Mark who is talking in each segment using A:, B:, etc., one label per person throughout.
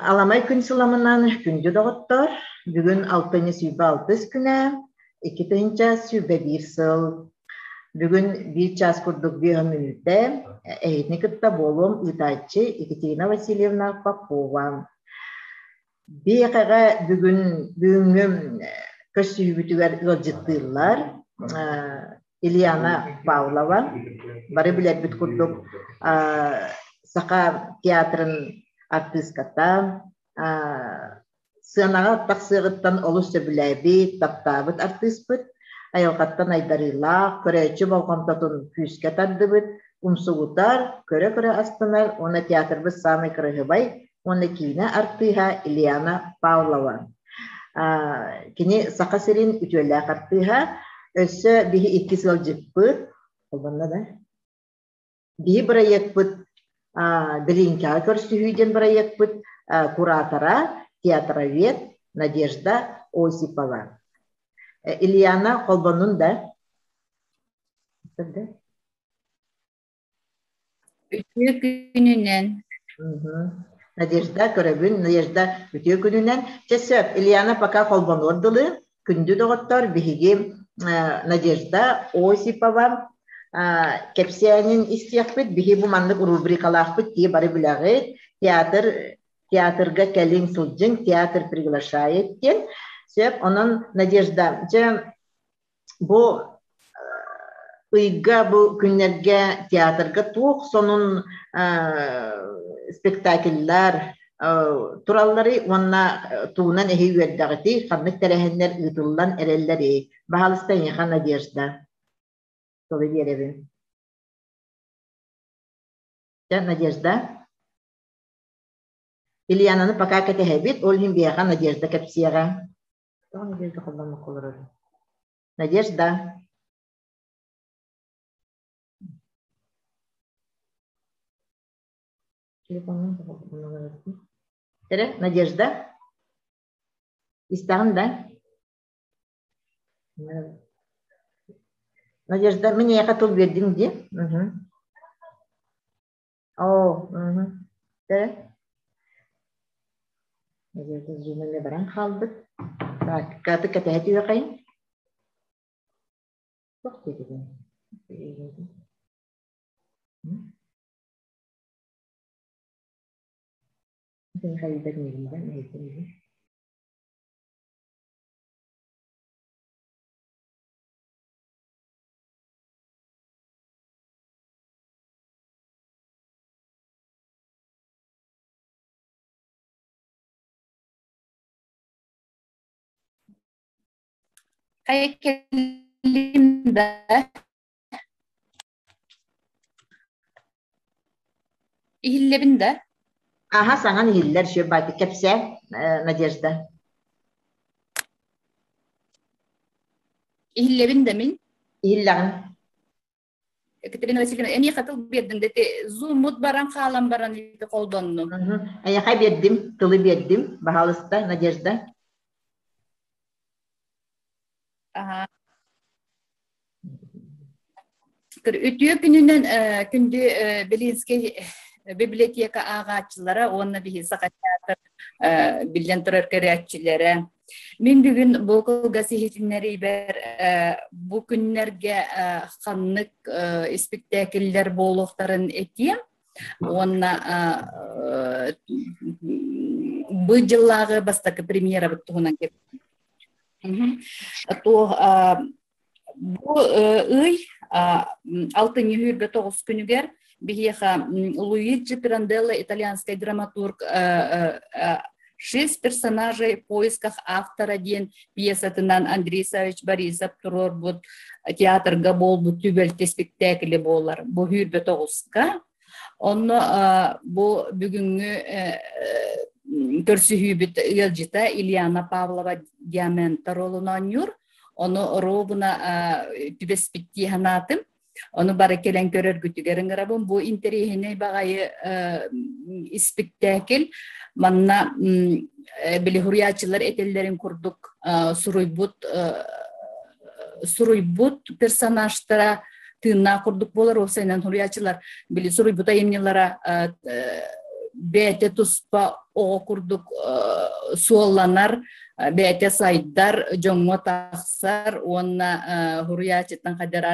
A: Аламай күн сыламынан күндү доҕоттор, бүгүн алтынньы сүүрбэ алтыс күнэ, 2021 сыл. Бүгүн биир чаас курдук биэһ мүнүүтэ эһигини кытта буолуом ыытааччы Екатерина Васильевна Попова. Биэхэҕэ бүгүн бүгүҥҥү көрсүһүүбүтүгэр ыалдьыттыыллар Ильяна Павлова, бары билэрбит курдук Саха театрын артыыската, сыанаҕа тахсыаҕыттан олус сөбүлээбит, таптаабыт артыыспыт, айылҕаттан айдарыылаах, көрөөччү болҕомтотун күүскэ тардыбыт, умсугутар, көрө-көрө астынар уонна театрбыт саамай кыраһыабай уонна киинэ артыыһа Ильяна Павлова. Кини Саха сирин үтүөлээх артыыһа, өссө биһи иккис ыалдьыппыт, холбонно да? Биһи бырайыакпыт Белинкэҕэ көрсүһүү диэн бырайыакпыт куратора, театровед Надежда Осипова. Ильяна холбоннун да?
B: Үтүө күнүнэн.
A: Надежда көрөбүн, Надежда үтүө күнүнэн. Чэ сөп, Ильяна пока холбонуор дылы. Күндү доҕоттор, биһиги Надежда Осипова кэпсээнин истиэхпит. Биһи бу маннык рубрикалаахпыт дии бары билэҕит. Театр театрга кэлиҥ сылдьыҥ, театр приглашает диэн. Сөп, онон Надежда, дьэ Бу ыйга, бу күннэргэ театрга туох сонун спектакльлар туралларый уонна тугунан эһи үөрдэҕитий, ханнык тэрээһиннэр ыытыллан эрэллэрий? Баһаалыста эйиэхэ Надежда. Тылы биэрэбин. Дьэ, Надежда. Ильянаны пока кэтэһэбит, ол иһин биһиэхэ Надежда кэпсиэҕэ. Тоҕо Надежда холбоммокко олорорун? Надежда. Эрэ, Надежда. Истэҕин да? Надежда, мин эйиэхэ тыл биэрдим дии. Оо, Эрэ. Надежда Зиновьевна баран хаалбыт. Так, каты кэтэһэ түһүөххэйин. Туох диэтигин?
B: Хайа кэллим да Иһиллэбин да?
A: Аха, саҥан иһиллэр, сүөбаайдык кэпсээ, Надежда.
B: Иһиллэбин да мин?
A: Иһиллэҕин.
B: Екатерина Васильевна, эмиэхэ тыл биэрдиҥ да ити зуммут баран хаалан баран ити холбоннум.
A: Эйиэхэ биэрдим, тылы биэрдим, баһаалыста, Надежда.
B: Аха. Үтүө күнүнэн күндү Белинскэй библиотека ааҕааччылара уонна биһи Саха театр биллэн турар көрөөччүлэрэ. Мин бүгүн бу кылгас иһитиннэриибэр бу күннэргэ ханнык испиктээкиллэр буолуохтарын этиэм уонна бу дьыллааҕы бастакы премьерабыт туһунан кэпсиэм. Туох Бу ый алтынньы сүүрбэ тоҕус күнүгэр биһиэхэ Луиджи Пиранделло итальянскай драматург «Шесть персонажей в поисках автора» диэн пьесатынан Андрей Савич Борисов туруорбут театрга буолбут түбэлтэ спектакле буолар. Бу сүүрбэ тоҕуска. Онно бу бүгүҥҥү көрсүһүүбүт ыалдьыта Ильяна Павлова Диамента ролун оонньуур. Ону оруобуна түбэспиттии санаатым. Ону бары кэлэн көрөргүтүгэр ыҥырабын. Бу интэриэһинэй баҕайы испиктээкил. Манна били суруйааччылар этэллэрин курдук суруйбут суруйбут персонажтара тыыннаах курдук буолар. Уопсайынан суруйааччылар били суруйбут айымньылара бэйэтэ туспа оҕо курдук суолланар, бэйэтэ сайдар, дьоҥҥо тахсар уонна хуруйааччыттан хайдар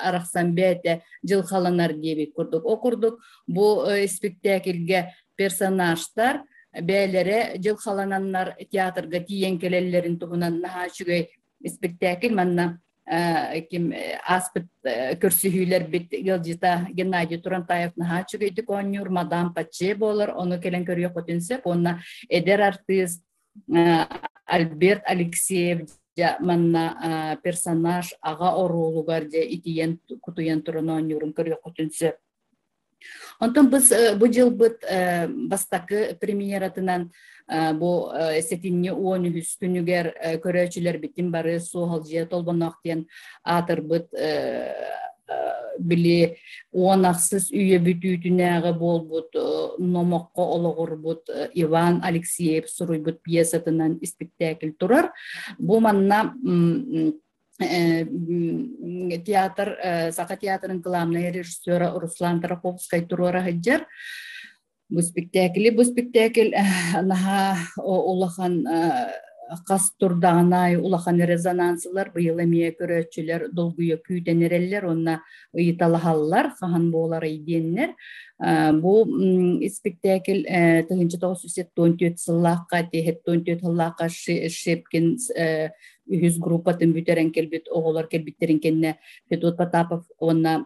B: арахсан бэйэтэ дьылхаланар диэбит курдук. Ол курдук бу испиктээкилгэ персонажтар бэйэлэрэ дьылхалананнар театрга тиийэн кэлэллэрин туһунан наһаа үчүгэй испиктээкил манна ким ааспыт көрсүһүүлэрбит ыалдьыта Геннадий Турантаев наһаа үчүгэйдик оонньуур мадам Паче буолар, ону кэлэн көрүөххүтүн сөп. Уонна эдэр артыыс Альберт Алексеев дьэ манна персонаж аҕа оруолугар дьэ итийэн кутуйан туран оонньуурун көрүөххүтүн сөп. Онтон бу дьылбыт бастакы премьератынан бу сэтинньи 13 күнүгэр көрөөччүлэрбитин бары Суоһалдьыйа Толбонноох диэн аатырбыт били 16 үйэ бүтүүтүнээҕи буолбут номоххо олоҕурбут Иван Алексеев суруйбут пьесатынан испиктээкил турар. Бу манна театр Саха театрын главнай режиссера Руслан Тараховскай туруора сылдьар. Бу спектакль бу спектакль наһаа улахан хас турдаҕын аайы улахан резонансылар быйыл эмиэ көрөөччүлэр долгуйа күүтэн эрэллэр уонна ыйыталаһаллар хаһан буоларый диэннэр. Бу испиктээкил 1974 сыллаахха 74 сыллаахха Шепкин үһүс группатын бүтэрэн кэлбит оҕолор кэлбиттэрин кэннэ Федот Потапов уонна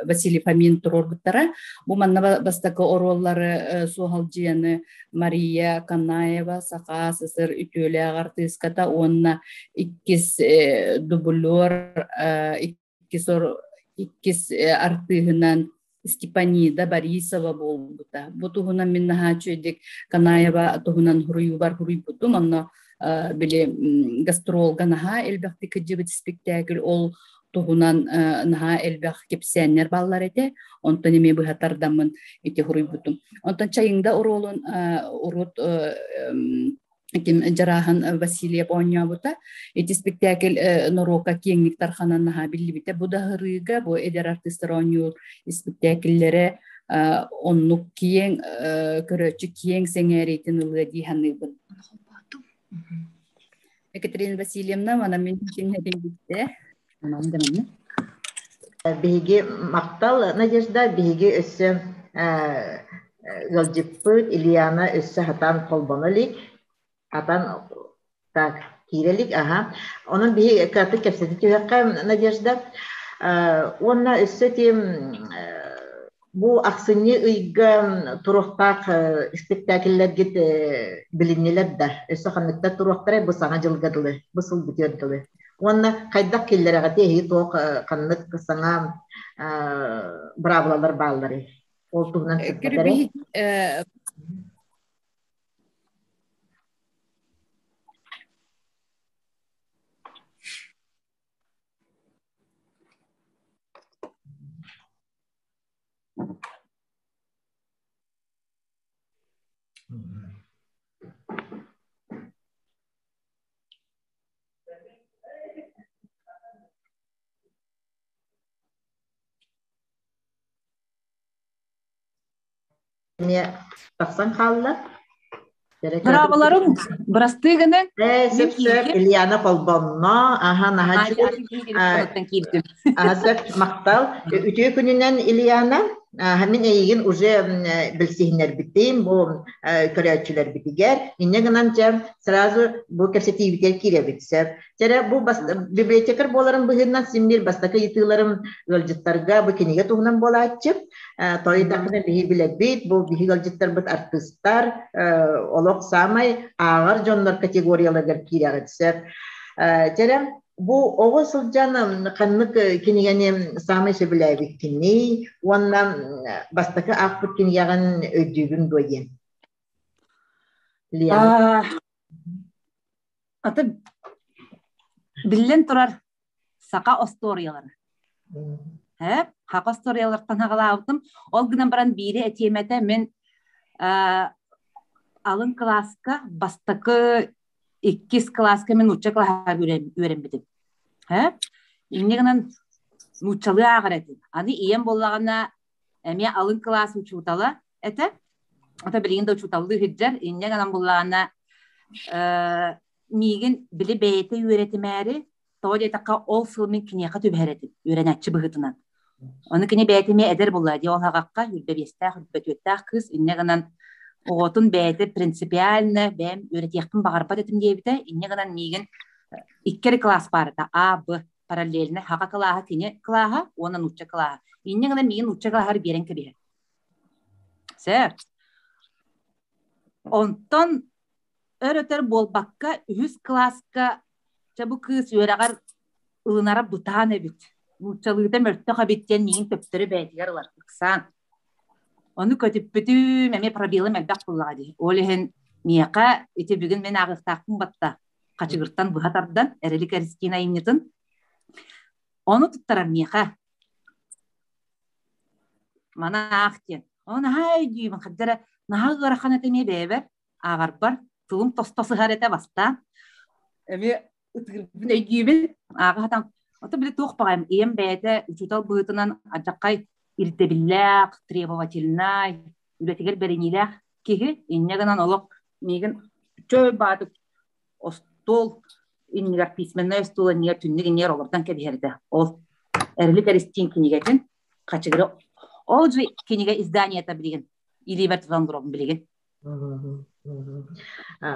B: Василий Фомин туруорбуттара. Бу манна бастакы оруоллары Суоһалдьыйаны Мария Канаева, Саха СССР үтүөлээх артыыската уонна иккис дублер иккис артыыһынан Степанида Борисова буолбута. Бу туһунан мин наһаа үчүгэйдик Канаева туһунан суруйуубар суруйбутум. Онно били гастролга наһаа элбэхтик кыдьыбыт спектакль ол туһунан наһаа элбэх кэпсээннэр бааллар этэ. Онтон эмиэ быһа тардаммын ити суруйбутум. Онтон Чайыҥда оруолун урут ким Дьарааһын Васильев оонньообута. Ити спектакль норуокка киэҥник тарханан наһаа биллибитэ. Бу да ыһырыыга бу эдэр артыыстар оонньуур испиктээкиллэрэ оннук киэҥ көрөөччү киэҥ сэҥээриитин ылыа дии саныыбын. Екатерина Васильевна, мана мин кинилэрин бүттэ.
A: Биһиги махтал Надежда, биһиги өссө ыалдьыппыт Ильяна өссө хатан холбоно илик, хатан так киирэ илик, аха. Онон биһиги кыратык кэпсэтэ түһүөххэ Надежда. Уонна өссө тим бу ахсынньы ыйга туруохтаах испиктээкиллэргит билиннилэр да, өссө ханныктар туруохтарай бу саҥа дьылга дылы, бу сыл бүтүөр дылы. Уонна хайдах киллэрэҕитий эһиги туох ханнык саҥа быраабылалар баалларый? Ол туһунан сырдатар. Эмиэ тахсан хаалла.
C: Быраабаларым бырастыы гына.
A: Ээ, сөп сөп Ильяна холбонно. Аха, наһаа
C: киирдим.
A: Аха, сөп, махтал. Үтүө күнүнэн, Ильяна. Мин эйигин уже билсиһиннэрбитим бу көрөөччүлэрбитигэр. Инньэ гынан дьэ сразу бу кэпсэтиибитигэр киирэбит сөп. Чэрэ бу библиотекарь буоларым быһыытынан син биир бастакы ыйытыыларым ыалдьыттарга бу кинигэ туһунан буолааччы. Тойдахына биһи билэбит, бу биһи ыалдьыттарбыт артыыстар, олох саамай ааҕар дьоннор категорияларыгар киирэҕит сөп. Чэрэ бу оҕо сылдьан ханнык кинигэни саамай сөбүлээбиккиний уонна бастакы аахпыт кинигэҕин өйдүүгүн дуо диэн? Лена.
C: Аты биллэн турар саха остуоруйалара. Э, саха остуоруйалартан аҕалаабытым. Ол гынан баран биири этиэмэтэ мин алын кылааска бастакы иккис кылааска мин нуучча кылааһа үөрэммитим. Э, инньэ гынан нууччалыы ааҕар этим. Аны ийэм буоллаҕына эмиэ алын кылаас учуутала этэ. Ата билигин да учууталлыы сылдьар. Инньэ гынан буллаҕына миигин били бэйэтэ үөрэтимээри, тоҕо диэтэххэ ол сыл мин киниэхэ түбэһэр этим, үөрэнээччи быһыытынан. Ону кини бэйэтэ эмиэ эдэр буолла дии, ол аҕахха үрбэбиэстээх, үрбэтүөттээх кыыс инньэ гынан оҕотун бэйэтэ принципиально бэйэм үөрэтиэхпин баҕарбат этим диэбитэ. Инньэ гынан миигин икки эрэ кылаас баар этэ, А, Б параллельно хаха кылааһа кини кылааһа уонна нуучча кылааһа. Инньэ гынан миигин нуучча кылааһыгар биэрэн кэбиһэр. Сөп. Онтон өр-өтөр буолбакка үһүс кылааска чэ бу кыыс үөрэҕэр ылынара бытаан эбит, нууччалыыта мөлтөх эбит диэн миигин төптөрү бэйэтигэр ылар ыксаан. Ону көтүппүтүм, эмиэ пробелым элбэх буоллаҕа дии. Ол иһин миэхэ ити бүгүн мин ааҕыахтаахпын батта хачыгыртан быһа тардан Эрилик Эристиин айымньытын ону туттарар миэхэ маны аах диэн. Ону наһаа өйдүүбүн, хаддара наһаа ыарахан этэ эмиэ бэйэбэр ааҕарбар тылым тосто сыһар этэ бастаан. Эмиэ ытыырбын өйдүүбүн ааҕа сатаан ото били туох баҕайым ийэм бэйэтэ учуутал быһыытынан алдьархай ирдэбиллээх, требовательнай, үлэтигэр бэриниилээх киһи инньэ гынан олох миигин чөл баатык остуол иннигэр письменнай остуол иннигэр түннүк иннигэр олордон кэбиһэрдэ. Ол Эрилик Эристиин кинигэтин хачыгыры ол же кинигэ изданиета билигин илиибэр тутан олоробун билигин.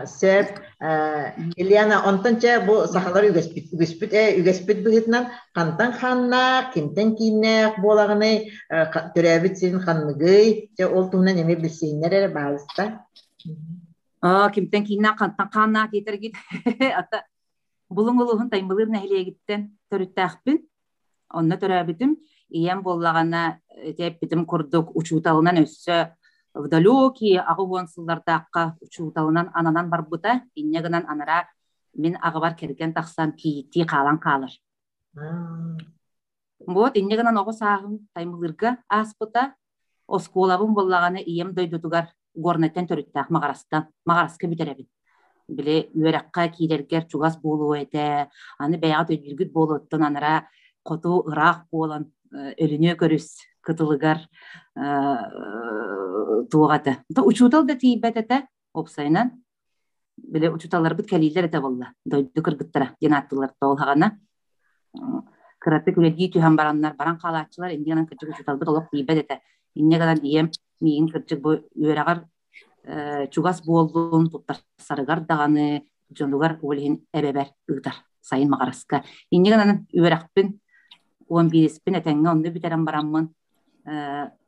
A: Сөп. Ильяна, онтон чэ бу сахалар үгэспит үгэспит үгэспит быһыытынан хантан хааннаах, кимтэн кииннээх буолаҕыный, төрөөбүт сирин ханныгый, чэ ол туһунан эмиэ билсиһиннэр эрэ баалыста.
C: Аа, кимтэн кииннээх, хантан хааннаах диэтэргит. Ата Булуҥ улууһун Таймылыыр нэһилиэгиттэн төрүттээхпин. Онно төрөөбүтүм. Ийэм буоллаҕына, ити эппитим курдук, учууталынан өссө в далекие 80 сыллардаахха учууталынан ананан барбыта. Инньэ гынан анараа мин аҕабар кэргэн тахсан кийииттии хаалан хаалар. Вот инньэ гынан оҕо сааһым Таймылыырга ааспыта. Оскуолабын буоллаҕына ийэм дойдутугар Горнайтан төрүттээх Маҕарастан, Маҕараска бүтэрэбин. Били үөрэххэ киирэргэр чугас буолуо этэ, аны бэйэҕит өйдүүргүт буолуоттан анараа хоту ыраах буолан Өлүнүө көрүс кытылыгар туох этэ. Учуутал да тиийбэт этэ, уопсайынан. Били учууталларбыт кэлиилэр этэ буолла, дойду кыргыттара диэн ааттыыллар ол хаҕана. Кыратык үлэлии түһэн бараннар, баран хаалааччылар, инньэ гынан кырдьык учууталбыт олох тиийбэт этэ. Инньэ гынан ийэм миигин кырдьык бу үөрэҕэр чугас буоллун, туттарсарыгар даҕаны дьонугар ол иһин эбэбэр ыытар сайын Маҕараска. Инньэ гынан үөрэхпин 11-испин этэҥҥэ онно бүтэрэн бараммын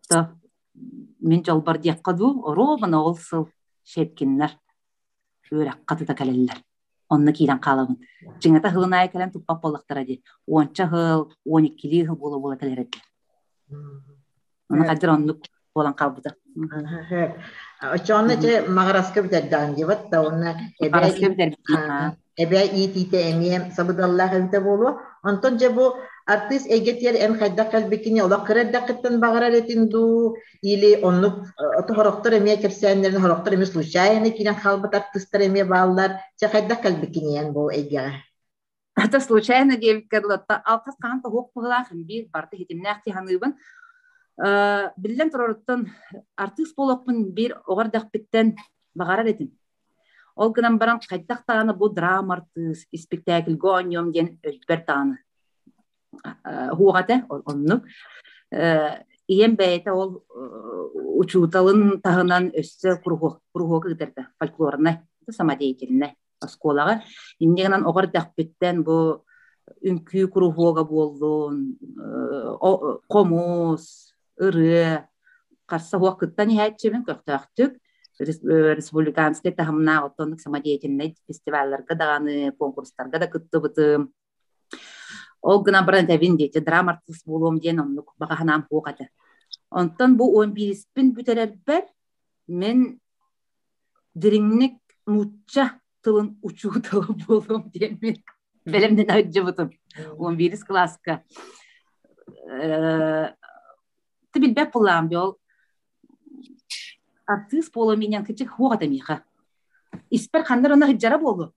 C: то мин дьолбор диэххэ дуу, оруобуна ол сыл Щепкиннэр үөрэххэ тута кэлэллэр. Онно киирэн хаалабын. Чиҥэтэ сылын аайы кэлэн туппат буоллахтара дии. Уонча сыл, 12-лии сыл буола-буола кэлэр этилэр. Ону хайдах оннук буолан хаалбыта.
A: Оччоҕуна чэ Маҕараска бүтэрдэҕин диэбэт да уонна
C: Маҕараска бүтэрбитим.
A: Эбээ иитиитэ эмиэ сабыдыаллаах эбитэ буолуо. Онтон дьэ бу артыыс эйгэтигэр эн хайдах кэлбиккиний олох кыра эрдэххиттэн баҕарар этин дуу или оннук хорохтор эмиэ кэпсээннэрин хорохтор эмиэ случайно киирэн хаалбыт артыыстар эмиэ бааллар. Чэ хайдах кэлбиккиний эн бу эйгэҕэ?
C: Это случайно диэбиккэ дылы алхас хаһан тоһуох быһыылаах биир барыта ситимнээх дии саныыбын. Биллэн тураруттан артыыс буолуохпун биир оҕо эрдэхпиттэн баҕарар этим. Ол гынан баран хайдах даҕаны бу драма артыыс, испиктээкилгэ оонньуом диэн өйбөр даҕаны уһуох этэ оннук. Ийэм бэйэтэ ол учууталын таһынан өссө куруһуок куруһуок ыытарда фольклорнай, самодеятельнай оскуолаҕа. Инньэ гынан оҕо эрдэхпиттэн бу үҥкүү куруһуога буоллун, хомус, ырыа, харса суох кыттан иһээччибин көхтөөхтүк. Республиканскай таһымнаах оттон самодеятельнай фестивалларга даҕаны, конкурстарга да кыттыбытым. Ол гынан баран этэбин диэти драма артыыс буолуом диэн оннук баҕа санаам суох этэ. Онтон бу 11-пин бүтэрэрбэр мин дириҥник нуучча тылын учуутала буолуом диэммин бэлэмнэнэ сылдьыбытым. 11 кылааска. Ты билбэт буоллаҕым дии ол артыыс буолуом инэн кычык хуох этэ миэхэ. Испэр ханна эрэ сылдьара буолуо.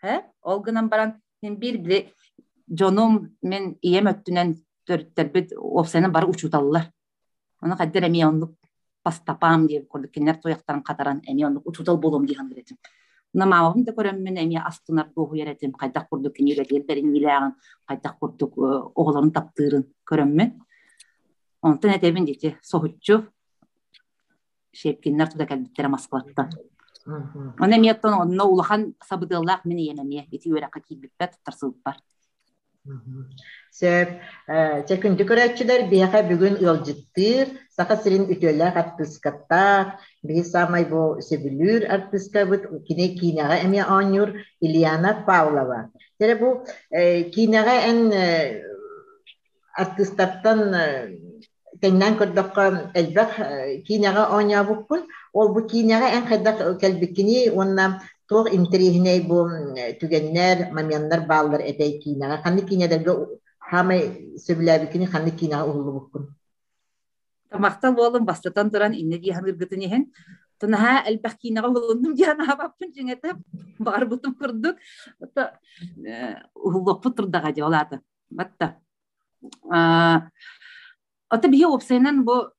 C: Э? Ол гынан баран мин биир били дьонум мин ийэм өттүнэн төрүттэрбит уопсайынан бары учууталлар. Ону хайдах эмиэ оннук. По стопам диэбит курдук кинилэр туйахтарын хатаран эмиэ оннук учуутал буолуом дии саныыр этим. Уонна маамабын да көрөммүн эмиэ астынар дуоһуйар этим, хайдах курдук кини үлэтигэр бэриниилээҕин, хайдах курдук оҕолорун таптыырын көрөммүн. Онтон этэбин дити соһуччу Щепкиннэр тута кэлбиттэрэ Москваттан. Онно эмиэ оттон онно улахан сабыдыаллаах мин ийэм эмиэ ити үөрэххэ киирбиппэр туттарсыбыппар.
A: Сөп. Чэ, күндү көрөөччүлэр, биһиэхэ бүгүн ыалдьыттыыр Саха сирин үтүөлээх артыыскаттаах, биһи саамай бу сөбүлүүр артыыскабыт, кини киинэҕэ эмиэ оонньуур Ильяна Павлова. Тэрэ бу киинэҕэ эн артыыстартан тэҥнээн көрдөххө элбэх киинэҕэ оонньообуккун. Ол бу киинэҕэ эн хайдах кэлбиккиний уонна туох интэриэһинэй бу түгэннэр, моменнар бааллар этэй киинэҕэ? Ханнык киинэлэргэ саамай сөбүлээбиккиний, ханнык киинэҕэ уһуллубуккун?
C: Махтал буоллун бастатан туран иннэ дии саныыргытын иһин. Наһаа элбэх киинэҕэ уһулуннум диэн аһаабаппын дьиҥэтэ баҕарбытым курдук. Уһуллуохпут турдаҕа дии ол аата. Батта. Ото биһи уопсайынан бу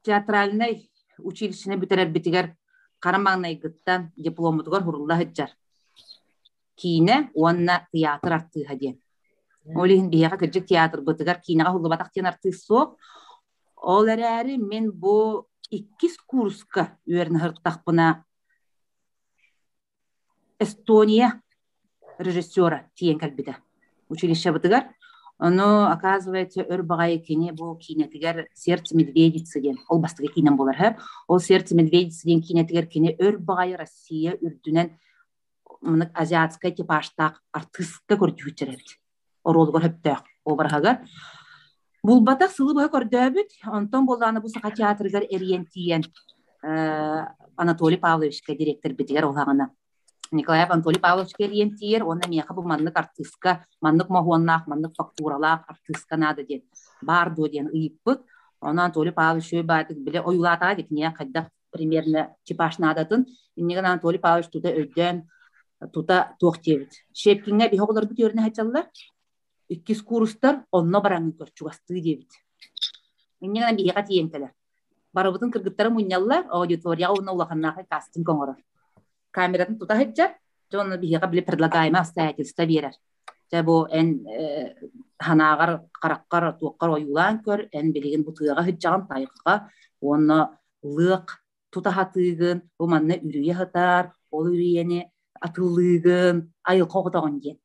C: театральнай училищены бүтэрэрбитигэр хара маҥнайгыттан дипломмутугар хурулла сылдьар киинэ уонна театр артыыһа диэн. Ол иһин биһиэхэ кырдьык театрбытыгар киинэҕэ уһуллубатах диэн артыыс суох. Ол эрээри мин бу иккис курска үөрэнэ сырыттахпына Эстония режиссера тиийэн кэлбитэ училищебытыгар. Ону, оказывается, өр баҕайы кини бу киинэтигэр «Сердце медведицы» диэн, ол бастакы киинэн буолар һэ. Ол «Сердце медведицы» диэн киинэтигэр кини өр баҕайы Россия үрдүнэн маннык азиатскай типажтаах артыыска көрдүүччэр эбит. Оруолугар сөптөөх обраһыгар. Булбатах сылы быһа көрдөөбүт. Онтон буоллаҕына бу Саха театрыгар эрийэн тиийэн Анатолий Павловичка директорбитигэр улаҕана Николаев Анатолий Павловичка эрийэн тиийэр уонна миэхэ бу маннык артыыска, маннык моһуоннаах, маннык фактуралаах артыыска наада диэн баар дуо диэн ыйыппыт. Ону Анатолий Павлович үчүгэй баайдык бile ойуулаатаҕа дии киниэхэ хайдах примерно типаж наадатын. Иннигин Анатолий Павлович тута өйдөөн тута туох диэбит. Щепкиҥҥэ биһи оҕолорбут үөрэнэ сылдьаллар. Иккис курстар онно бараҥҥын көр чугастыы диэбит. Иннигин биһиэхэ тиийэн кэлэр. Барыбытын кыргыттары мунньаллар, аудиторияҕа уонна улаханнаахай кастинг оҥорор. Камератын тута сылдьар, дьэ онно биһиэхэ били предлагаемое обстоятельство биэрэр. Дьэ бу эн санааҕар, хараххар, туоххар ойуулаан көр, эн билигин бу тыаҕа сылдьаҕын тайҕаҕа уонна лыах тута сатыыгын, бу манна үрүйэ сытар, ол үрүйэни атыллыыгын, айылҕа оҕотоҕун диэн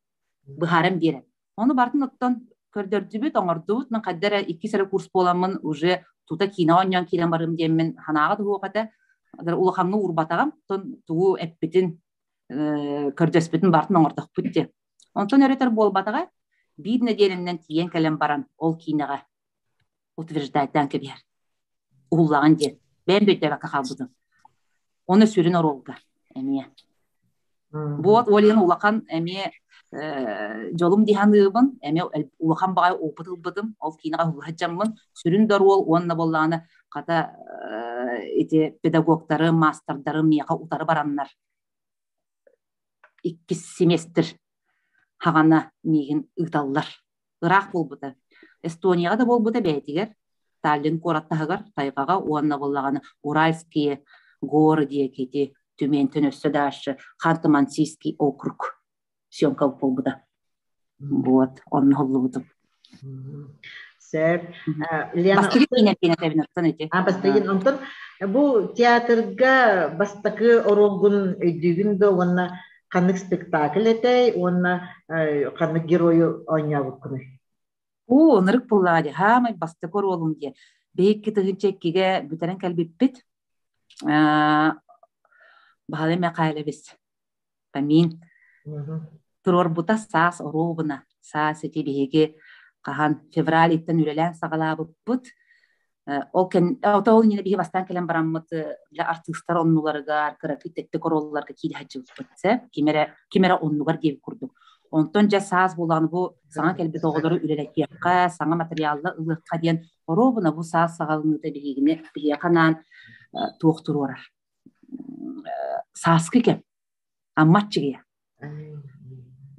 C: быһааран биэрэр. Ону барытын оттон көрдөрдүбүт, оҥордубут. Мин хайда эрэ иккис эрэ курс буоламмын уже тута киинэ оонньоон киирэн барым диэммин санааҕа да суох этэ. Улахаҥҥа уурбатаҕым. Оттон тугу эппитин, көрдөспүтүн барытын оҥордохпут диэн. Онтон өрөтөр буолбатаҕа. Биир нэдиэлэнэн тиийэн кэлэн баран ол киинэҕэ утверждайтаан кэбиһэр. Уһуллаҕын диэн. Бэйэм да өйдөөбөккө хаалбытым. Оны сүрүн оруолга эмиэ. Вот ол иһин улахан эмиэ дьолум дии саныыбын, эмиэ улахан баҕайы опыт ылбытым, ол киинэҕэ уһулла дьаммын, сүрүн да оруол уонна буоллаҕына хата ити педагогтарым, маастардарым миэхэ утары бараннар иккис семестр хаҕана миигин ыыталлар. Ыраах буолбута. Эстонияҕа да буолбута бэйэтигэр, Таллин куорат таһыгар, тайҕаҕа уонна буоллаҕына Уральские горы диэки ити Тюментэн өссө дальше Ханты-Мансийский округ съемка буолбута. Вот, онно холлубутум.
A: Сөп. Лена,
C: Бастакы киинэ киинэ оттон ити.
A: А, бастакы онтон бу театрга бастакы оруолгун өйдүүгүн да уонна ханнык спектакль этэй уонна ханнык геройу оонньообуккунуй?
C: Уу, ынырык буоллаҕа дии, хаамай бастакы оруолум диye. Биһикки тыһыынча иккигэ бүтэрэн кэлбиппит. Баһылай Мэхээлэбис Амин. Туруорбута саас оруобуна. Саас ити биһиги хаһан февраль ыйтан үлэлээн саҕалаабыппыт. Ол кэн ол иннинэ биһи бастаан кэлэн бараммыт для артыыстар оннуларыгар кыракый тэттик оруолларга киирэ сылдьыбыппыт ким эрэ ким эрэ оннугар диэбит курдук. Онтон дьэ саас буолан бу саҥа кэлбит оҕолору үлэлэтиэххэ, саҥа материалла ылыахха диэн оруобуна бу саас саҕаланыыта биһигини биһиэхэ анаан туох туруорар. Сааскы кэм Амма аччыгыйа.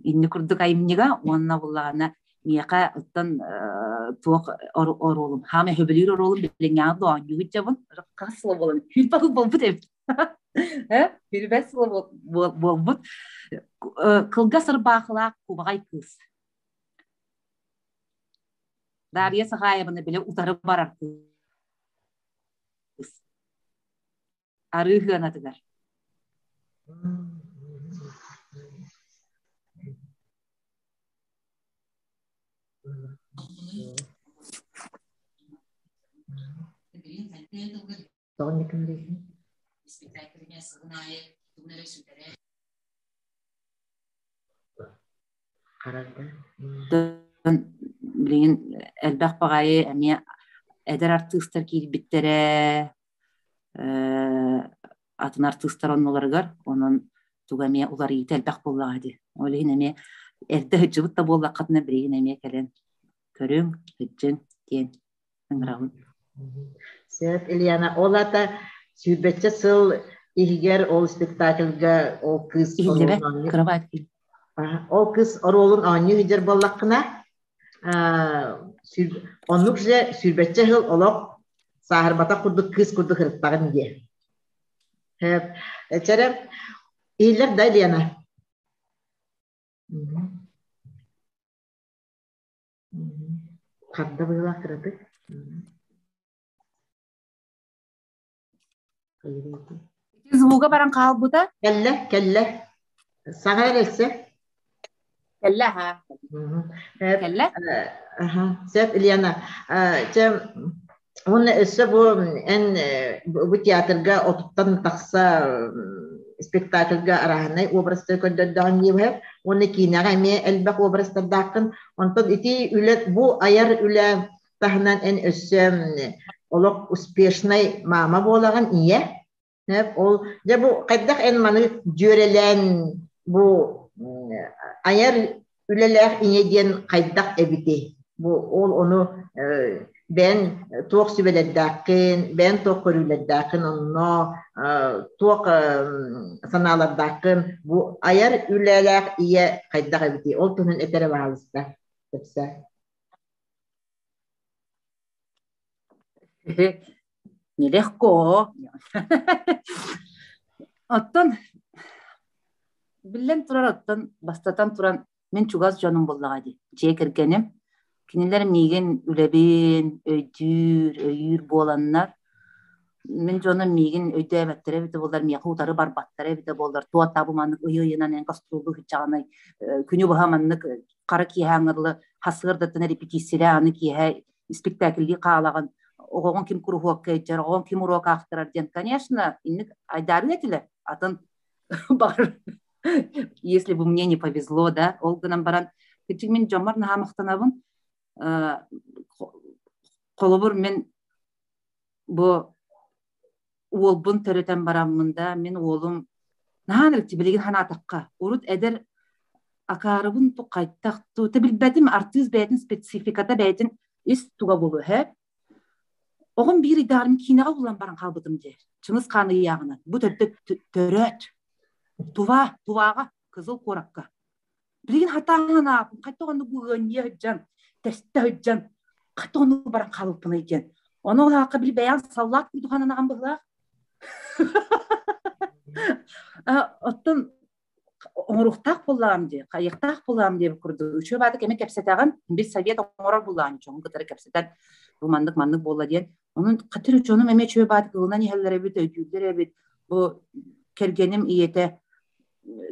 C: Инни курдук айымньыга уонна буллаҕына миэхэ оттон Туох оруолум хаама хөбүлүүр оруолум билиҥҥээҕи оонньуу сылдьабын. Хас сыл буолан сүүрбэ сыл буолбут эбит. 25 сыл буолбут. Кылгас ырбаахылаах кубаҕай кыыс. Дарья Сахаеваны били утары барар кыыс. Арыы сыанатыгар. Билигин элбэх баҕайы эмиэ эдэр артыыстар киирбиттэрэ, атын артыыстар оннуларыгар, онон туга эмиэ уларыйыыта элбэх буоллаҕа дии. Ол иһин эмиэ эрдэ сылдьыбыт да буоллаххытына билигин эмиэ кэлэн көрүҥ, сылдьыҥ диэн ыҥырабын.
A: Сөп, Ильяна, ол аата сүүрбэччэ сыл иһигэр ол спектакльга ол кыыс
C: Иһиллибэт, кырабаат
A: ол кыыс оруолун оонньуу сылдьар буоллаххына, оннук же сүүрбэччэ сыл олох сааһырбатах курдук кыыс курдук ырыттаҕын диэ. Чэрэ, иһиллэр да, Лена? Харда быһыылаах кыратык.
C: Звуга баран хаалбыта.
A: Кэллэ, кэллэ. Саҥа эрэлсэ.
C: Кэллэ, аха. Кэллэ.
A: Сөп, Ильяна. Чэ, уонна өссө бу эн бу театрга отуттан тахса спектакльга арааһынай образтары көрдөрдөҕүн диэбэһэ уонна киинэҕэ эмиэ элбэх образтардааххын. Онтон ити үлэ бу айар үлэ таһынан эн өссө олох успешнай мама буолаҕын ийэ. Ол дьэ бу хайдах эн маны дьүөрэлээн бу айар үлэлээх ийэ диэн хайдах эбитий? Бу ол ону бэйэн туох сүбэлэрдээххин, бэйэн туох көрүүлэрдээххин онно туох санаалардааххын бу айар үлэлээх ийэ хайдах эбитий? Ол туһунан этэрэ баһаалыста кэпсээ.
C: Нелегко. Оттон биллэн турар, оттон бастатан туран мин чугас дьонум буоллаҕа дии. Дьиэ кэргэним. Кинилэр миигин үлэбин өйдүүр, өйүүр буоланнар, мин дьонум миигин өйдөөбөттөрө эбитэ буоллар, миэхэ утары барбаттара эбитэ буоллар, туох бу маннык ыйы-ыйынан эн гастроллуу сылдьаҕыный, күнү быһа маннык хара киэһээҥҥэ дылы хасыардаттан репетициялээ аны киэһэ испиктээкиллии хаалаҕын, оҕоҕун ким куруһуокка илдьэр, оҕоҥ ким уруок аахтарар диэн, конечно, инник айдаарыа этилэр. Атын баҕар, если бы мне не повезло, да, ол гынан баран, кырдьык мин дьоммор наһаа махтанабын. Холобур, мин бу уолбун төрөтөн бараммын да, мин уолум наһаа ынырык билигин санаатахха, урут эдэр акаарыбын хайдах ту билбэтим артыыс бэйэтин спецификата бэйэтин ис туга буолуо һэ. Оҕом биир ыйдааҕым киинэҕэ булан баран хаалбытым дии. Чыҥыс Хаан ыйааҕынан. Бу төрдө төрөөт. Тува, Туваҕа, Кызыл куоракка. Билигин хатаан аапын, хайдах оннук ыанньыйа сылдьан, тэстэ сылдьан, хайдах оннук баран хаалбыппыный диэн. Ону ол аакка били бэйэҥ саллаат курдук хананаҕын быһылаах. Оттон оҥоруохтаах буоллаҕым дии, хайыахтаах буоллаҕым диэбит курдук үчүгэй баатык эмэ кэпсэтэҕин, бир совет оҥорор буоллаҕын дьоҥу кытары кэпсэтэн бу маннык маннык буолла диэн. Онон хатыр дьонум эмиэ үчүгэй баатык ылынан иһэллэр эбит, өйдүүллэр эбит. Бу кэргэним ийэтэ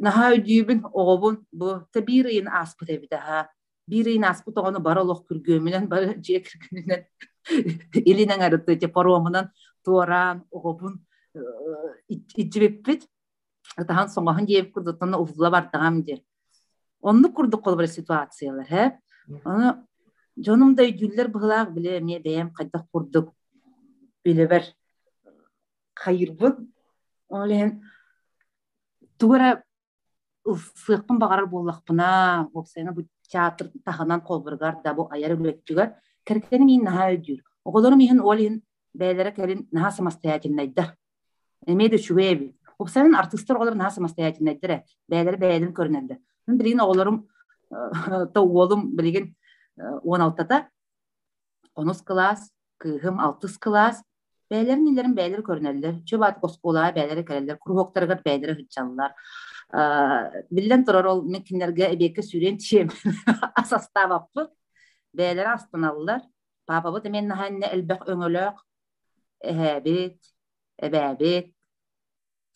C: наһаа өйдүүбүн оҕобун бу биир ыйын ааспыт эбит аһаа. Биир ыйын ааспыт оҕону бары олох күргүөмүнэн, бары дьиэ кэргэнинэн илин эҥэритэ паромунан туораан оҕобун илдьибиппит. Ытаһан соҥоһун диэбит курдук уһулла бардаҕам диэн. Оннук курдук холобура ситуациялар һэ. Ону дьонум да өйдүүллэр быһылаах били эмиэ бэйэм хайдах курдук үлэбэр хайыырбын. Ол иһин тугу эрэ ылсыахпын баҕарар буоллахпына, уопсайынан бу театр таһынан холборугар да бу айар үлэччигэр кэргэним иһин наһаа өйдүүр. Оҕолорум иһин ол иһин бэйэлэрэ кэлин наһаа самостоятельнайдар. Эмиэ да үчүгэй эбит. Уопсайынан артыыстар оҕолор наһаа самостоятельнайдар ээ. Бэйэлэрэ бэйэлэрин көрүнэллэр. Мин билигин оҕолорум то уолум билигин 16-та. Онус кылаас, кыыһым алтыс кылаас. Бэйэлэрин илэрин бэйэлэрэ көрүнэллэр. Чуо оскуолаҕа бэйэлэрэ кэлэллэр, куруһуоктарыгар бэйэлэрэ сылдьаллар. Биллэн турар, ол мин кинилэргэ эбиэккэ сүүрэн тиийэм ас астаабаппыт. Бэйэлэрэ астаналлар. Паапабыт эмиэ наһаа иннэ элбэх өҥөлөөх эһээбит, эбээбит,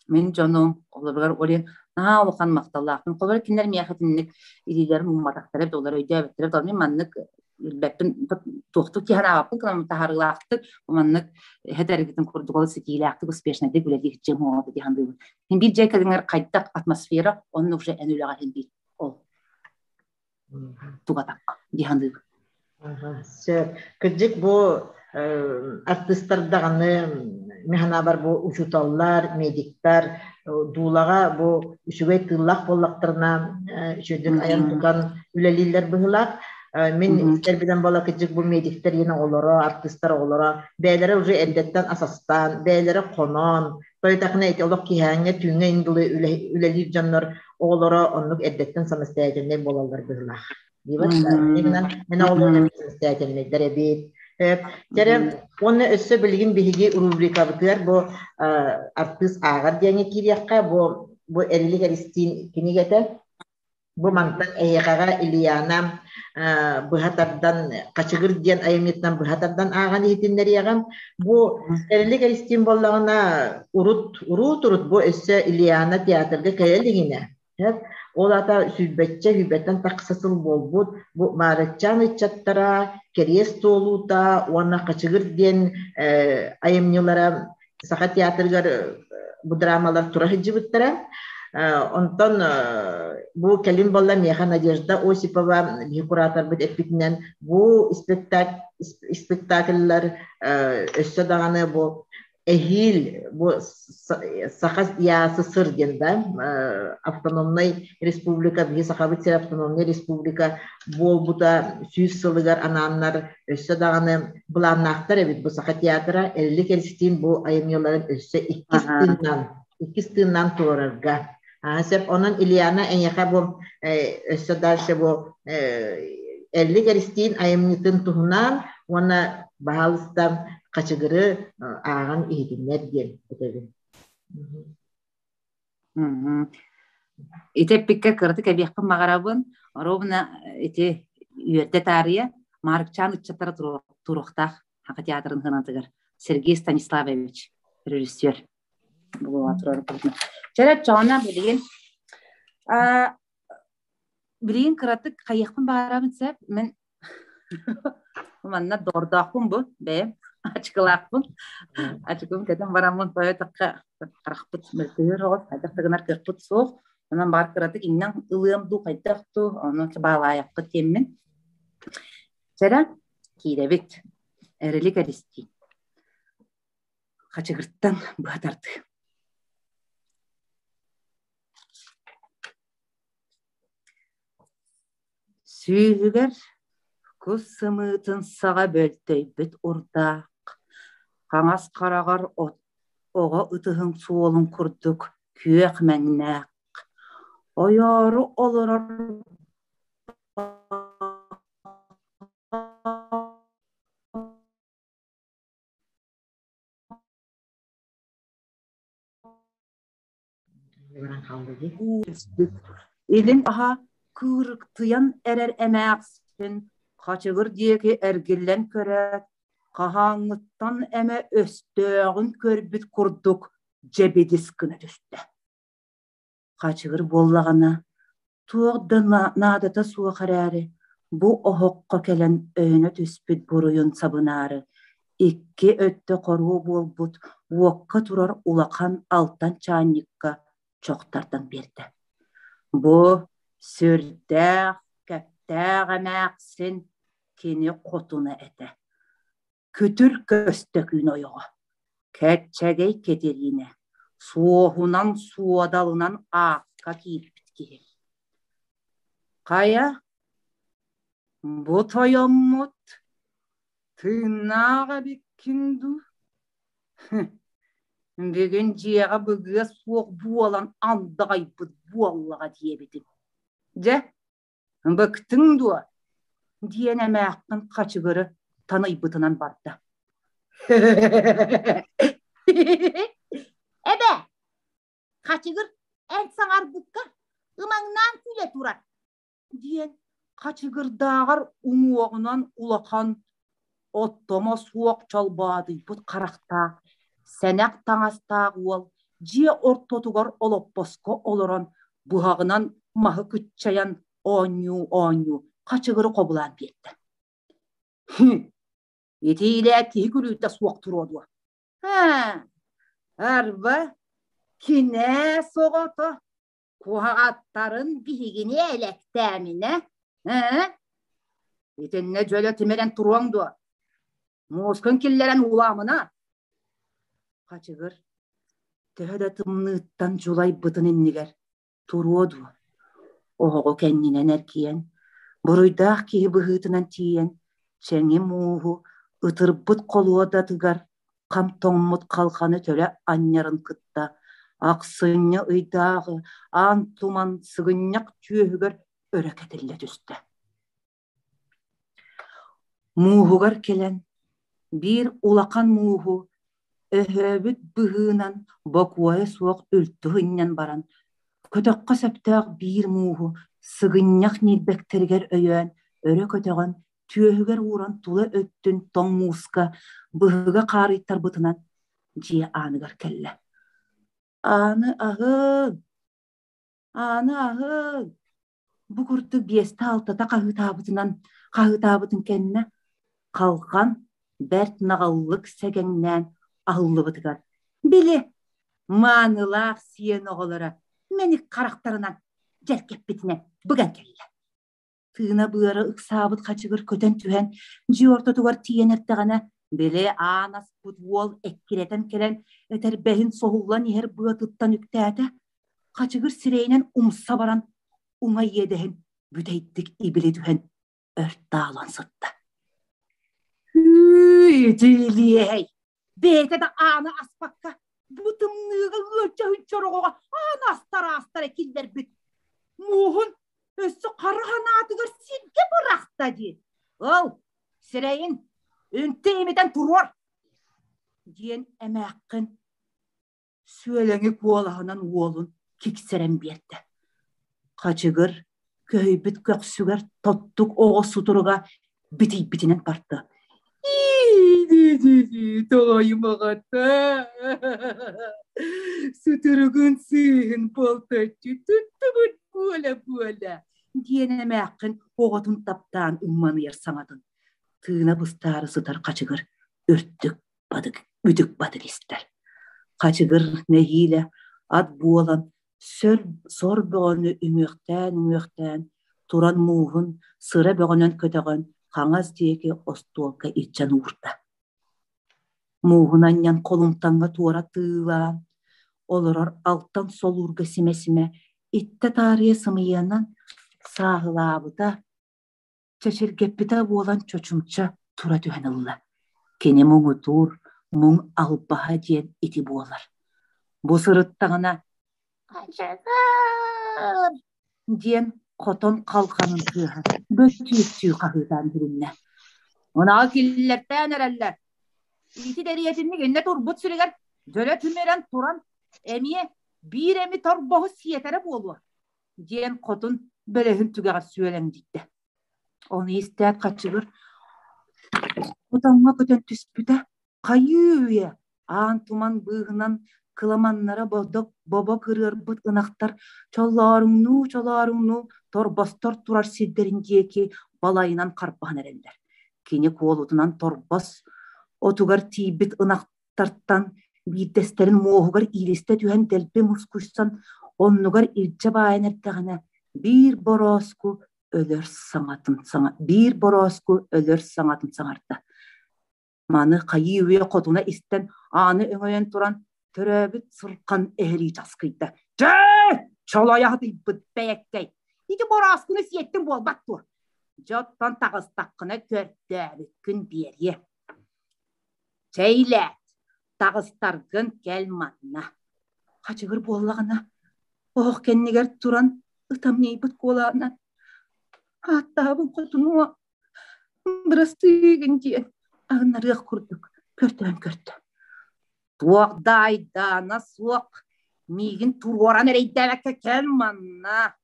C: мин дьонум олоругар Оли наһаа улахан махталлаахпын. Холобура кинилэр миэхэ итинник илиилэрин уумматахтара эбит, олор өйдөөбөттөрө эбит. Мин маннык билбэппин, туохтук киһи араабаппын гынан таһаарыылаахтык, маннык эһэтэргитин курдук ол ситиилээхтик, успешнайдык үлэлиир дьиэм уоҕа дии саныыбын. Мин биир дьиэ кэлиҥэр хайдах атмосфера, онно уже эн үлэҕэ иһин биир ол тугатах дии саныыбын.
A: Сөп. Кырдьык бу артыыстар даҕаны мин санаабар бу учууталлар, медиктар дуулаҕа бу үчүгэй тыыллаах буоллахтарына үчүгэйдик айан тутан үлэлииллэр быһыылаах. Мин истэрбинэн буола кырдьык бу медиктэр иһин оҕолоро, артыыстар оҕолоро бэйэлэрэ уже эрдэттэн асастаан, бэйэлэрэ хонон, тойтахына ити олох киһээҥҥэ түүҥҥэ индылы үлэлиир дьоннор оҕолоро оннук эрдэттэн самостоятельнай буолаллар быһыылаах. Именно мен оҕолор самостоятельнайдар эбит. Кэрэ уонна өссө билигин биһиги рубрикабытыгар бу артыыс ааҕар диэҥҥэ киириэххэ бу бу Эрилик Эристиин кинигэтэ. Бу мантан эһиэхэҕэ Ильяна быһа тардан Хачыгыр диэн айымньытынан быһа тардан ааҕан иһитиннэриэҕим. Бу Эрилик Эристиин буоллаҕына урут урут урут бу өссө Ильяна театрга кэлэ илигинэ Ол аата сүүрбэччэ, сүүрбэттэн тахса сыл буолбут бу Маарыччаан ыччаттара Кэриэс туолуута уонна Хачыгыр диэн айымньылара Саха театрыгар бу драмалар тура сылдьыбыттара. Онтон бу кэлин буолла миэхэ Надежда Осипова биһи кураторбыт эппитинэн бу спектакльлар өссө даҕаны бу эһиил бу Саха ЯССР диэн да автономнай республика биһи Сахабыт сирэ автономнай республика буолбута 100 сылыгар анааннар өссө даҕаны былааннаахтар эбит бу Саха театра Эрилик Эристиин бу айымньыларын өссө иккис тыыннан иккис тыыннан туруорарга сөп онон Ильяна эйиэхэ бу өссө дальше бу Эрилик Эристиин айымньытын туһунан уонна баһаалыста хачыгыры ааҕан иһитиннэр диэн этэбин.
C: Ити эппиккэ кыратык эбиэхпин баҕарабын. Ровно ити үөрдэ таарыйа Маарыкчаан ыччаттара туруохтаах Саха театрын сыанатыгар Сергей Станиславович режиссер Чэрэ чоҕуна билигин билигин кыратык хайыахпын баҕарабын сөп мин Манна доҕордоохпун бу бэйэм ачыкылаахпын. Ачыкым кэтэн бараммын тойотоххо харахпыт мөлтөһөр оҕо хайдах да гынар кыахпыт суох. Онон баар кыратык иҥнэн ылыам дуу хайдах дуу ону баалаайахпыт диэммин. Чэрэ киирэбит. Эрилик эристиин. Хачыгыртан быһа тардыы. Сүүһүгэр кус сымыытын саҕа бөлтөйбүт урдаах, хаҥас хараҕар оҕо ытыһын суолун курдук күөх мэҥнээх, ойоору олорор Илин аһа кыырыктыйан эрэр эмээхсин хачыгыр диэки эргиллэн көрөөт, хаһааҥҥыттан эмэ өстөөҕүн көрбүт курдук дьэбидис гына түстэ. Хачыгыр буоллаҕына, туох да наадата суох эрээри, бу оһоххо кэлэн өйөнө түспүт буруйун сабынаары, икки өттө хоруо буолбут уокка турар улахан алтан чаанньыкка чох тардан биэрдэ. Бу сүрдээх кэптээх эмээхсин кини хотуна этэ. Күтүр Көстөкүүн ойоҕо, Кэччэгэй Кэтириинэ, суоһунан суодалынан аакка киирбит киһи. Хайа, бу тойоммут тыыннаах эбиккин дуу? Бүгүн дьиэҕэ быгыа суох буолан андаҕайбыт буоллаҕа диэбитим. Дьэ, Быктыҥ дуо? диэн эмээххин хачыгыры. таныйбытынан барда.
D: Эбэ, хачыгыр эн саҥарбыкка ымаҥнаан күлэ турар
C: диэн хачыгырдааҕар уҥуоҕунан улахан оттомо суох чолбоодуйбут харахтаах, сэнэх таҥастаах уол дьиэ ортотугар олоппоско олорон быһаҕынан маһы кыччайан оонньуу-оонньуу хачыгыры хобулаан биэрдэ. Ити илээ киһи күлүүтэ суох туруо дуо?
D: Арба, кинээс оҕото куһаҕаттарын биһигини элэктээминэ,
C: ээ, итиннэ дьөлө тимирэн туруоҥ дуо? Муускун киллэрэн уулаамына. Хачыгыр төһө да тымныыттан дьулайбытын иннигэр туруо дуо? Оһоҕу кэннинэн эргийэн, буруйдаах киһи быһыытынан тиийэн, чэҥи мууһу ытырбыт холуодатыгар хам тоҥмут халҕаны төлө анньарын кытта ахсынньы ыйдааҕы аан туман сыгынньах түөһүгэр өрө кэтиллэ түстэ. Мууһугар кэлэн, биир улахан мууһу өһөөбүт быһыынан бокуойа суох үлтү ынньан баран, көтөххө сөптөөх биир мууһу сыгынньах ньилбэктэригэр өйөөн, өрө көтөҕөн, түөһүгэр ууран тула өттүн тоҥ мууска быһыга хаарыйтарбытынан дьиэ ааныгар кэллэ. Ааны аһыҥ! Ааны аһыҥ! Бу курдук биэстэ-алтата хаһыытаабытынан хаһыытаабытын кэннэ халҕан бэрт наҕыллык сэгэҥнээн аһыллыбытыгар били маанылаах сиэн оҕолоро мэник харахтарынан дьэргэппитинэн быган кэллэ. Тыына-быара ыксаабыт хачыгыр көтөн түһэн дьиэ ортотугар тиийэн эрдэҕинэ били аан аспыт уол эккирэтэн кэлэн этэрбэһин соһуллан иһэр быатыттан үктээтэ. Хачыгыр сирэйинэн умса баран уҥа иэдэһин бүтэйдик ибили түһэн өр таалан сытта. Итилиэй! Бэйэтэ да ааны аспакка, бу тымныыга ыалдьа сылдьар оҕоҕо ааны астара-астара киллэрбит. Мууһун өссө хара ханаатыгар сиргэ бырахта дии. Ыл, сирэйин үнтү имитэн туруор! Диэн эмээххин сүөлэҥи куолаһынан уолун киксэрэн биэрдэ. Хачыгыр көһүйбүт көхсүгэр тоттук оҕо сутуруга битийбитинэн барда. Тоҕойумаҕата сутуругун сыыһын болточчу туттубут буола-буола диэн эмээххин оҕотун таптаан ымманыйар саҥатын тыына быстаары сытар хачыгыр үрдүк бадык үтүк-батык истэр. Хачыгыр нэһиилэ ат буолан сөр сор бөҕөнү үҥүөхтээн-үҥүөхтээн туран мууһун сыра бөҕөнөн көтөҕөн хаҥас диэки остуолга илдьэн уурда. Мууһун анньан холумтаҥҥа туора тыылаан олорор алтан солуурга симэ-симэ иттэ таарыйа сымыйанан сааһылаабыта чэчиргэппитэ буолан чочумча тура түһэн ылла. Кини муҥутуур муҥ албаһа диэн ити буолар. Бу сырыттаҕына «Хачыгыр!» диэн хотон халҕанын тыаһа бөтүүктүү хаһыытаан билиннэ. Унаҕы киллэртээн эрэллэр. Ити дэриэтинник иннэ турбут сиригэр дьөлө түмэрэн туран эмиэ биир эми торбоһу сиэтэрэ буолуо диэн хотун бөлөһүн түгэҕэр сүөлэҥдийдэ. Ону истээт хачыгыр хотоҥҥо көтөн түспүтэ хайыы-үйэ аан туман быыһынан кыламаннара бодок бобо кырыарбыт ынахтар чоллооруҥнуу-чолооруҥнуу торбостор турар сирдэрин диэки балайынан харбаһан эрэллэр. Кини куолутунан торбос отугар тиийбит ынах тартан биирдэстэрин муоһугар иилистэ түһэн дэлби мускуйсан оннугар илдьэ баайан эрдэҕинэ биир борооску өлөр саҥатын саҥа биир борооску өлөр саҥатын саҥарда. Маны хайыы үйэ хотуна истэн ааны өҥөйөн туран төрөөбүт сырхан эһэлии часкыйда. Дьэ, чолойо хатыйбыт бэйэккэй! Ити борооскуну сиэттин буолбат дуо? Дьэ оттон таҕыстаххына көрдөөбүккүн биэриэ. Чэйлээт, таҕыстаргын кэл манна. Хачыгыр буоллаҕына, оһох кэннигэр туран ытамньыйбыт куолаанан ааттаабын хотунуо, бырастыыгын диэн. аһыннарыах курдук көрдөөн көрдө. Туох да айдаана суох, миигин туруоран эрэйдээбэккэ кэл манна.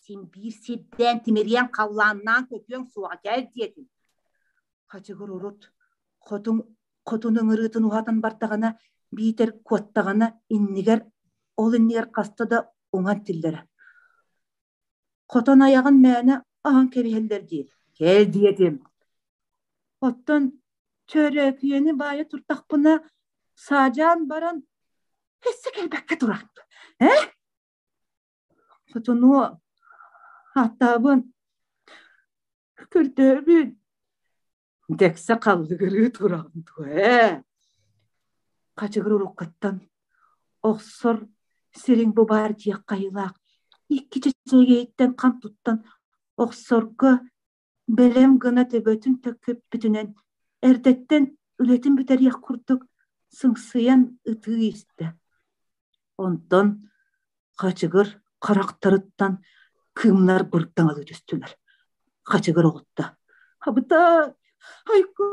C: Син биир сирдээн тимириэн халлааннаан көтүөҥ суоҕа кэл диэтим. Хачыгыр урут хотун хотун ыҥырыытын уһатан бардаҕына биитэр куоттаҕына иннигэр ол иннигэр хаста да уҥан тиллэрэ. Хотон айаҕын мээнэ аһан кэбиһэллэр дии. Кэл диэтим. Оттон чөрөөкүйэни баайа туртахпына саадьаан баран өссө кэлбэккэ турар. Э? Хотунуо ааттаабын көрдөөбүн дэксэ халлыгырыы тураҕын дуо ээ Хачыгыр уруккаттан охсор сириҥ бу баар диэх хайылаах икки чэчэгэйиттэн хам туттан охсорго бэлэм гына төбөтүн төккөппүтүнэн эрдэттэн үлэтин бүтэриэх курдук сыҥсыйан ытыы истэ. Онтон Хачыгыр харахтарыттан кыымнар бырдаҥалыы түстүлэр. Хачыгыр оҕутта. Абытай! Айку!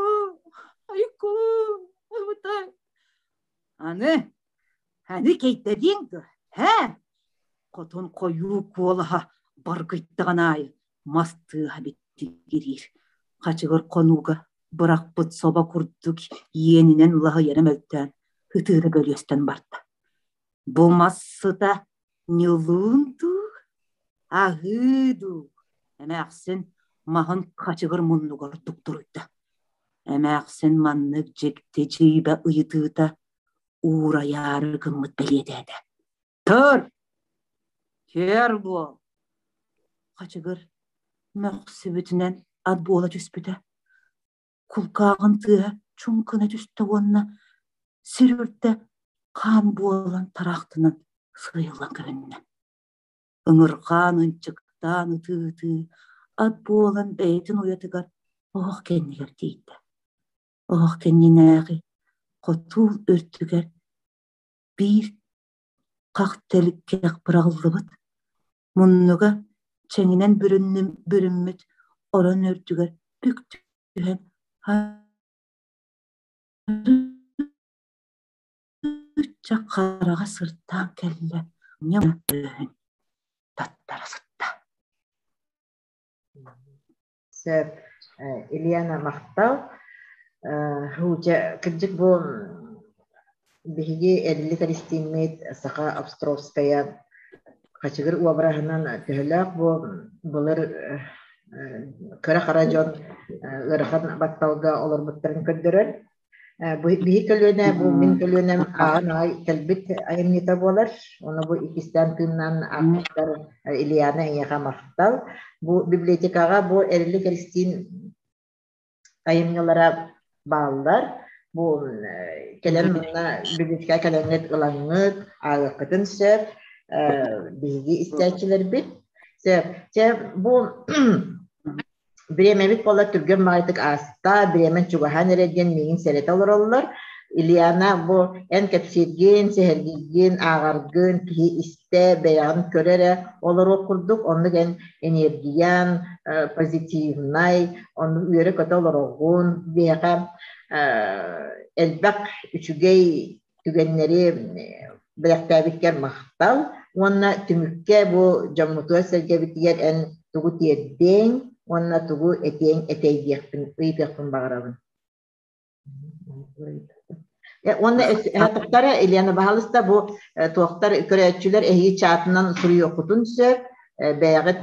C: Айку! Абытай! Аны, аны кейтэриэҥ дуо, һээ? Хотун хойуу куолаһа баргыйдаҕын аайы мас тыаһа биттигириир. Хачыгыр хонууга бырахпыт собо курдук иэнинэн лаһыйара мөлтөөн, ытыыра бөлүөстэн барда. Бу мас сыта ньылыын дуу, аһыы дуу, эмээхсин маһын хачыгыр муннугар туктуруйда. Эмээхсин маннык дьикти дьиибэ ыйытыыта уурайаары гыммыт бэлиэтээтэ. Төр! Көр буол! Хачыгыр мөхсүбүтүнэн ат буола түспүтэ. Кулгааҕын тыаһа чуҥкуна түстэ уонна сир үрдэ хаан буолан тараахтанан сыыйыллан көһүннэ. Ыҥырҕаан ынчыктаан ытыы-ытыы ат буолан бэйэтин уйатыгар оһох кэннигэр тиийдэ. Оһох кэннинээҕи хотуул үрдүгэр биир хах тэликкэх быраҕыллыбыт, муннуга чэҥинэн бүрүммүт орон үрдүгэр бүк түһэн арыычча хараҕа сырдаан кэллэ, өһүн таттара сытта.
A: Сөп. Ильяна махтал. Һууча кырдьык бу биһиги Эрилик Эристииммит Саха Островская хачыгыр уобараһынан төһөлөөх бу былыр кыра-хара дьон ыарахан батталга олорбуттарын көрдөрөр. Биһи көлүөнэ, бу мин көлүөнэм ааҕан аҕай кэлбит айымньыта буолар. Ону бу иккистээн тыыннаан аахпыттар Ильяна эйиэхэ махтал. Бу библиотекаҕа бу Эрилик Эристиин айымньылара бааллар. Бу кэлэн манна библиотекаҕа кэлэҥҥит ылаҥҥыт, ааҕыаххытын сөп. Биһиги истээччилэрбит. Сөп. Чэ, бу Бириэмэбит буолла түргэн баҕайытык ааста, бириэмэн чугаһаан эрэ диэн миигин сэрэтэ олороллор. Ильяна, бу эн кэпсииргин, сэһэргииргин, ааҕаргын киһи истэ, бэйэҕин көрө эрэ олоруох курдук, оннук эн энергиян, позитивнай, оннук үөрэ-көтө олороҕун, биһиэхэ элбэх үчүгэй түгэннэри бэлэхтээбиккэр махтал уонна түмүккэ бу дьоммутугар-сэргэбитигэр эн тугу тиэрдиэҥ уонна тугу этиэҥ этэй диэхпин ыйытыахпын баҕарабын. Уонна туохтара Елена баһалыста бу туохтар көрөөччүлэр эһиги чатынан суруйуоххутун сөп бэйэҕит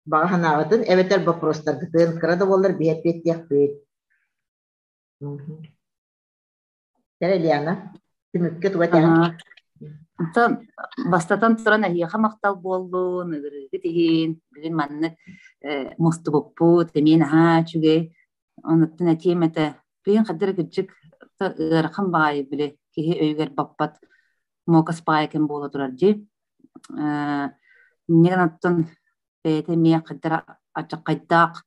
A: баҕа санааҕытын эбэтэр боппуруостаргытын кыра да буоллар биһи эппиэттиэхпит. Кэрэ Лена, түмүккэ туга этэҕин?
C: Онтон бастатан туран эһиэхэ махтал буоллун, ыгырыыгыт иһин, бүгүн маннык мустубуппут, эмиэ наһаа үчүгэй. Онуттан этиэм этэ, бүгүн хаддара кырдьык ыарахан баҕайы били киһи өйүгэр баппат муокас баҕайы кэм буола турар дии. Инньэ гынан оттон бэйэтэ эмиэ хаддара аччаххайдаах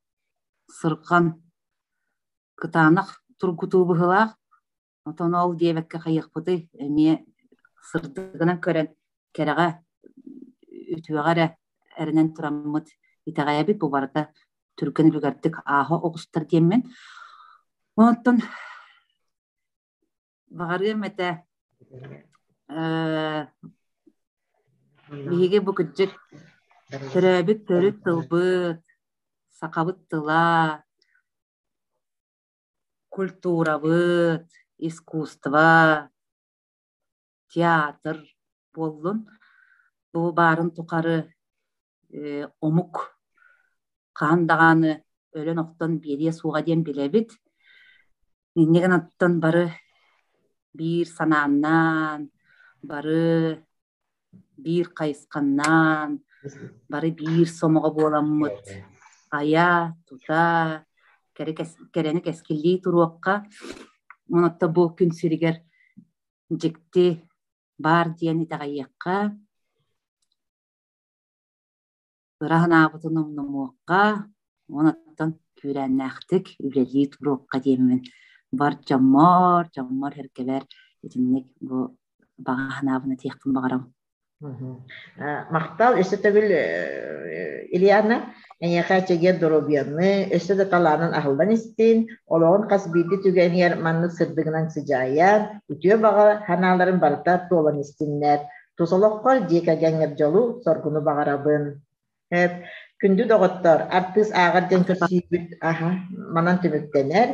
C: сырҕан кытаанах тургутуу быһыылаах. Отон ол диэбэккэ хайыахпытый, эмиэ сырдыгынан көрөн, кэрэҕэ, үтүөҕэ эрэ эрэнэн тураммыт итэҕэйэбит бу барыта түргэн үлүгэрдик ааһа оҕустар диэммин. Онтон баҕарыам этэ биһиги бу кырдьык төрөөбүт төрүт тылбыт, сахабыт тыла, культурабыт, искусство, театр буоллун. Бу баарын тухары омук хаһан даҕаны өлөн-охтон биэриэ суоҕа диэн билэбит. Инньэ гынан бары биир санааннаан, бары биир хайысханнаан, бары биир сомоҕо буоламмыт айа, тута, кэрэни кэскиллии туруохха. Онон бу күн сиригэр дьикти баар диэн итэҕэйиэххэ, ыра санаабытын умнумуохха, уонаттан күүрээннээхтик үлэлии туруохха диэммин бар дьоммор, дьоммор эргэбэр итинник бу баҕа санаабын этиэхпин баҕарабын.
A: Махтал өссө төгүл Ильяна, эйиэхэ чэгиэн доруобуйаны, өссө да талаанын аһыллан истин, олоҕун хас биирдии түгэнигэр маннык сырдыгынан сыдьаайан, үтүө баҕа санааларын барыта туолан истиннэр. Тус олоххор дьиэ кэргэҥҥэр дьолу, соргуну баҕарабын. Күндү доҕоттор, артыыс ааҕар диэн көрсүүбүт аха, манан түмүктэнэр.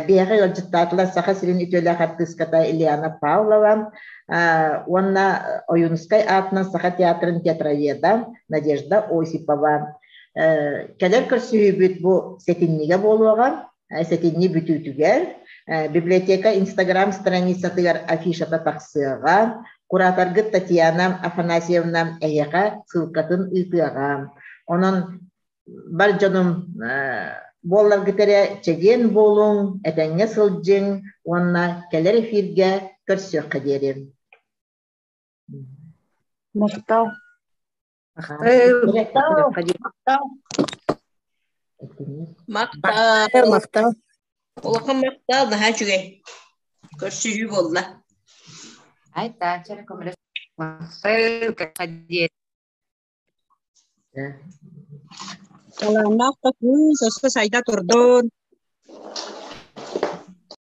A: Биһиэхэ ыалдьыттаатылар Саха сирин үтүөлээх артыыската Ильяна Павлова уонна Ойуунускай аатынан Саха театрын театроведа Надежда Осипова. Кэлэр көрсүһүүбүт бу сэтинньигэ буолуоҕа. Сэтинньи бүтүүтүгэр библиотека Инстаграм страницатыгар афишата тахсыаҕа. Кураторгыт Татьяна Афанасьевна эһиэхэ ссылкатын ыытыаҕа. Онон бар дьонум буолларгыт эрэ чэгиэн буолуҥ, этэҥҥэ сылдьыҥ уонна кэлэр эфиргэ көрсүөххэ диэри.
B: Махтал.
C: Махтал.
E: Махтал.
F: Махтал.
E: Улахан махтал, наһаа үчүгэй. Көрсүһүү буолла.
C: Айта, чэрэ көмөлөс.
F: Махтал.
G: Талааннаах да кыыс өссө сайда турдун.